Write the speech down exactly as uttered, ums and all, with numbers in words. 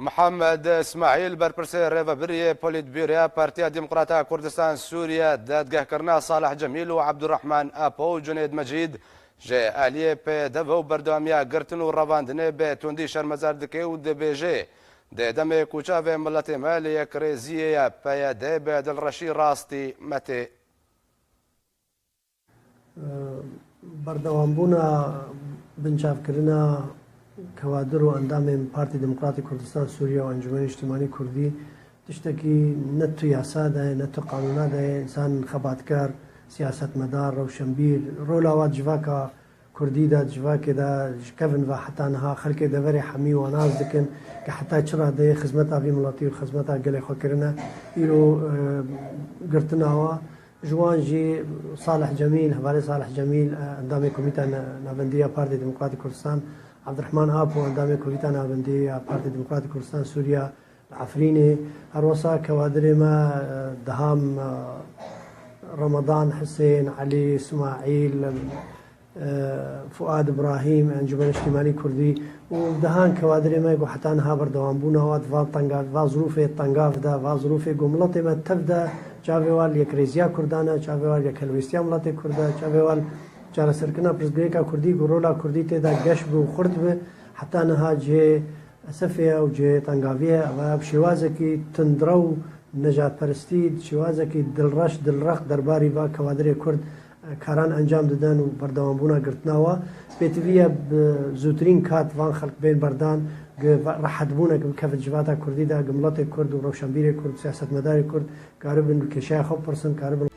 Mihemed Îsmaîl, berpirsê rêvebiriyê Polîtbûroya Partiya Demokrata Kurdistan Sûriye, dadgehkirina Salih Cemîl û Ebdurrahman Apo û Cunêd Mecîd ji aliyê P Y D ve û berdewamiya girtin û revandinê bi tundî şermezar dike û dibêje, di demê ku çavê miletê me li yekrêziyê ye, P Y D bi dilreşî rastî me tê. Berdewambûna binçavkirina kewadir û endamên Partî Demokratîk Kurdistan Sûriye û Encûmenê Niştimanî Kurdî tiştekî ne tu yasa de ye, ne tu qanûna de ye. Însan xebatkar, siyasetmedar, rewşenbîr, rola wan civaka Kurdî de, civakê de ji kevin ve heta niha xelkê deverê hemî wan nas dikin ke heta çi radeyê xizmeta vî miletî û xizmeta gelê xwe kirine. Îro, e, girtina wa Ji wan jî Salih Cemîl, hevalê Salih Cemîl, endamê Komîta Ne-, Navendî ya Partê Demokratîk Kurdistan, Abdurrahman Apo, endamê Komîta Navendî ya Partê Demokratîk Kurdistan Sûriya li Efrînê, herwesa kewadirê me, Deham, Ramadan, Hisên, Elî, Îsmaîl, Fuad Ibrahîm, Encûmena Niştimanî Kurdî û dehan kewadirê me ku heta niha berdewambûna wa di van tengav, va zirûfê tengav de, va zirûfê ku miletê me tev de çavê wa li yekrêziya Kurdan e, çavê wa li yekhelwêstiya miletê Kurd e, çavê wa li çareserkirina pirsgirêka Kurdî ku rola Kurdî tê de geş bi û xurt bi, heta niha cihê esefê ye û cihê tengaviyê ye. Ev bi şêwazekî tundrew û nejadperestî, bi şêwazekî dilreş, dilrex derbarî va kewadirê Kurd karan encam didin û berdewambûna girtina wa pêtivî ye bi zûtirîn kat van xelk bên berdan, gi rehetbûnek bikevin civata Kurdî de, gi miletê Kurd û rewşenbîrê Kurd û siyasetmedarê Kurd karibin kêşeya xwe bipirsin, karibin